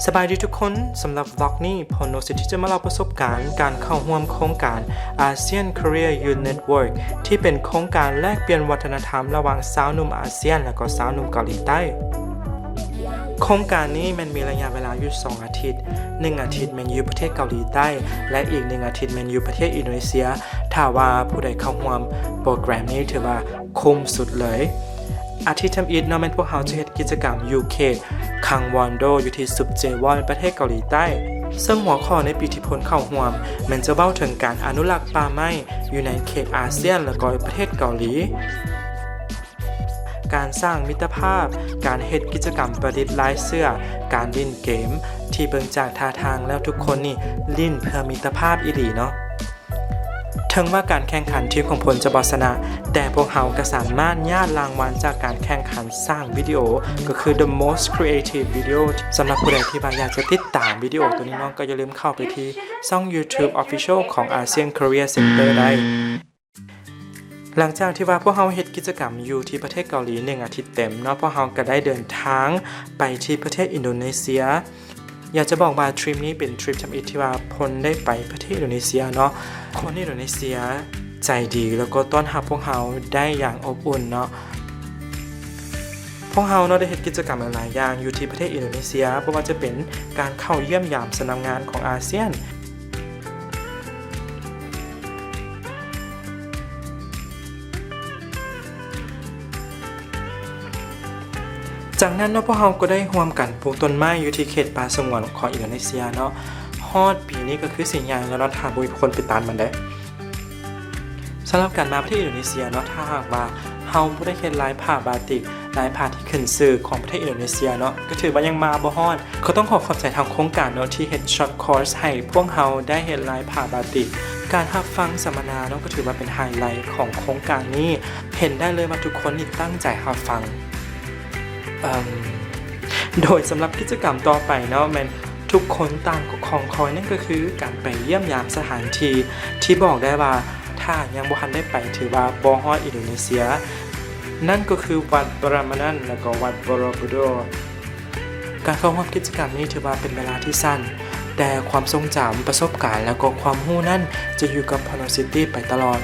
ສະບາຍດີທຸກຄົນ, ສຳລັບວລັອກນີ້ ພອນໂນສິດທີ່ຈະມາເລົ່າປະສົບການການເຂົ້າຮ່ວມໂຄງການ ASEAN Korea Youth Network ທີ່ເປັນໂຄງການແລກປ່ຽນວັດທະນະທຳລະຫວ່າງຊາວໜຸ່ມອາຊຽນ ແລະ ກໍຊາວໜຸ່ມເກົາຫຼີໃຕ້. ໂຄງການນີ້ແມ່ນມີໄລຍະເວລາຢູ່ສອງອາທິດ, ໜຶ່ງອາທິດແມ່ນຢູ່ປະເທດເກົາຫຼີໃຕ້ ແລະ ອີກໜຶ່ງອາທິດແມ່ນຢູ່ປະເທດອິນໂດເນເຊຍ. ຖ້າວ່າຜູ້ໃດເຂົ້າຮ່ວມໂປຣແກຣມນີ້ ຖືວ່າຄຸ້ມສຸດເລີຍ. ອາທິດທຳອິດເນາະ ແມ່ນພວກເຮົາຈະເຮັດກິດຈະກຳຢູ່ເຂດຄັງວອນໂດ ຢູ່ທີ່ຊຸບເຈວອນ ປະເທດເກົາຫຼີໃຕ້, ເຊິ່ງຫົວຂໍ້ໃນປີທີ່ພົນເຂົ້າຮ່ວມ ແມ່ນຈະເວົ້າເຖິງການອະນຸລັກປ່າໄມ້ຢູ່ໃນເຂດອາຊຽນ ແລະ ກໍປະເທດເກົາຫຼີ, ການສ້າງມິດຕະພາບ, ການເຮັດກິດຈະກຳປະດິດລາຍເສື້ອ, ການຫຼິ້ນເກມ ທີ່ເບິ່ງຈາກທ່າທາງແລ້ວທຸກຄົນນີ້ຫຼິ້ນເພື່ອມິດຕະພາບອີ່ຫຼີເນາະ. ເຖິງວ່າການແຂ່ງຂັນທີມຂອງພົນຈະບໍ່ຊະນະ, ແຕ່ພວກເຮົາກໍສາມາດຍາດລາງວັນຈາກການແຂ່ງຂັນສ້າງວິດີໂອ, ກໍຄື The Most Creative Video. ສຳລັບຜູ້ໃດທີ່ວ່າຢາກຈະຕິດຕາມວິດີໂອໂຕນີ້ເນາະ, ກໍຢ່າລືມເຂົ້າໄປທີ່ຊ່ອງ YouTube Official ຂອງ ASEAN Korea Center ໄດ້. ຫຼັງຈາກທີ່ວ່າພວກເຮົາເຮັດກິດຈະກຳຢູ່ທີ່ປະເທດເກົາຫຼີໜຶ່ງອາທິດເຕັມເນາະ, ພວກເຮົາກໍໄດ້ເດີນທາງໄປທີ່ປະເທດອິນໂດເນເຊຍ. ຢາກຈະບອກວ່າທຣິບນີ້ເປັນທຣິບທຳອິດທີ່ວ່າພົນໄດ້ໄປປະເທດອິນໂດເນເຊຍເນາະ. ຄົນອິນໂດເນເຊຍໃຈດີ ແລ້ວກໍຕ້ອນຮັບພວກເຮົາໄດ້ຢ່າງອົບອຸ່ນເນາະ. ພວກເຮົາເນາະໄດ້ເຮັດກິດຈະກຳຫຼາຍໆຢ່າງຢູ່ທີ່ປະເທດອິນໂດເນເຊຍ, ບໍ່ວ່າຈະເປັນການເຂົ້າຢ້ຽມຢາມສຳນັກງານຂອງອາຊຽນ, ຈາກນັ້ນເນາະ ພວກເຮົາກໍໄດ້ຮ່ວມກັນປູກຕົ້ນໄມ້ຢູ່ທີ່ເຂດປ່າສະຫງວນຂອງອິນໂດເນເຊຍເນາະ. ຮອດປີນີ້ກໍຄືຊິໃຫຍ່ແລ້ວເນາະ ຖ້າບໍ່ມີຄົນໄປຕັດມັນເດ້. ສຳລັບການມາປະເທດອິນໂດເນເຊຍເນາະ, ຖ້າຫາກວ່າເຮົາບໍ່ໄດ້ເຮັດລາຍຜ້າບາຕິກ, ລາຍຜ້າທີ່ຂຶ້ນຊື່ຂອງປະເທດອິນໂດເນເຊຍເນາະ, ກໍຖືວ່າຍັງມາບໍ່ຮອດ. ກໍຕ້ອງຂໍຂອບໃຈທາງໂຄງການເນາະ ທີ່ເຮັດ short course ໃຫ້ພວກເຮົາໄດ້ເຮັດລາຍຜ້າບາຕິກ. ການຮັບຟັງສຳມະນາເນາະ ກໍຖືວ່າເປັນໄຮໄລຂອງໂຄງການນີ້. ເຫັນໄດ້ເລີຍວ່າທຸກຄົນນີ້ຕັ້ງໃຈຮັບຟັງ. ເອີ່ມ ໂດຍສຳລັບກິດຈະກຳຕໍ່ໄປເນາະ ແມ່ນທຸກຄົນຕ່າງກໍຄອງຄອຍ, ນັ້ນກໍຄືການໄປຢ້ຽມຢາມສະຖານທີ່ ທີ່ບອກໄດ້ວ່າ ຖ້າຍັງບໍ່ທັນໄດ້ໄປ ຖືວ່າບໍ່ຮອດອິນໂດເນເຊຍ, ນັ້ນກໍຄືວັດບຣາມະນັນ ແລະ ກໍວັດໂບໂຣບູດູ. ການເຂົ້າຮ່ວມກິດຈະກຳນີ້ຖືວ່າເປັນເວລາທີ່ສັ້ນ, ແຕ່ຄວາມຊົງຈຳ, ປະສົບການ ແລະ ກໍຄວາມຮູ້ນັ້ນຈະຢູ່ກັບພອນໂນຊິດນີ້ໄປຕະຫຼອດ.